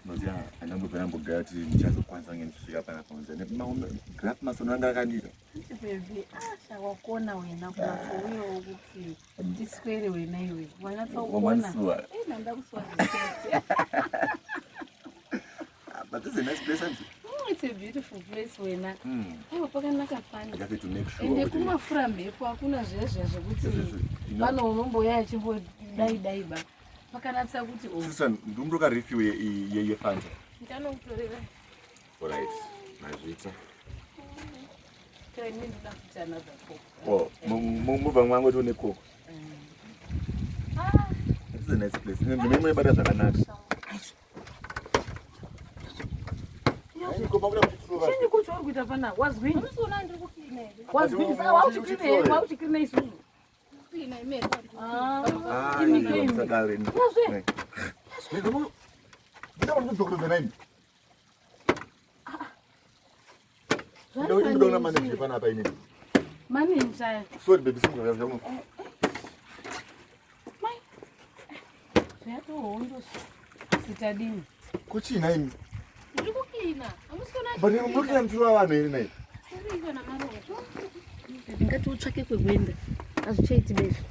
Unoziva handambobva ndambogara kuti ndichazokwanisa kunge ndichisvika panapa unoziva graph masono anga akandira. Baby, ah, wakona wena kunatouyawo kuti tiswere wena iwe. Wanatsaukona. Eh, ndanda kusuwa. But this is a nice place, isn't it? It's a beautiful place wena. Aiwa pakanaka fani. I just need to make sure. Ende kumafura mhepo hakuna zviya zviya zvekuti pano unomboya achimbodai dai ba. Pakanatsa kuti o. Susan, ndumburuka refill ye ye Fanta. Ndanokutorera. All right. Mazvita. Tell me ndoda kuti another coke. Oh, mubva mwangu tione coke. Ah. This is a nice place. Nzvimbo imwe ibata zvakanaka. Chini kucho uri kuita pana wazwini. Wazwini saka wauchikrine here wauchikrine isusu. Ah, imi imi. Wazwe. Ndoda manager panapa inini. Manager. Sorry baby, singo yangu. Mai. Zvatohondo. Sitadini. Kuchii nhaimi? Ndiri kuklina. Hamusi kuona. But muri kuklina vanhu here nhai? Ngati utsvake kwekuenda. Hazvichaiti bezvo.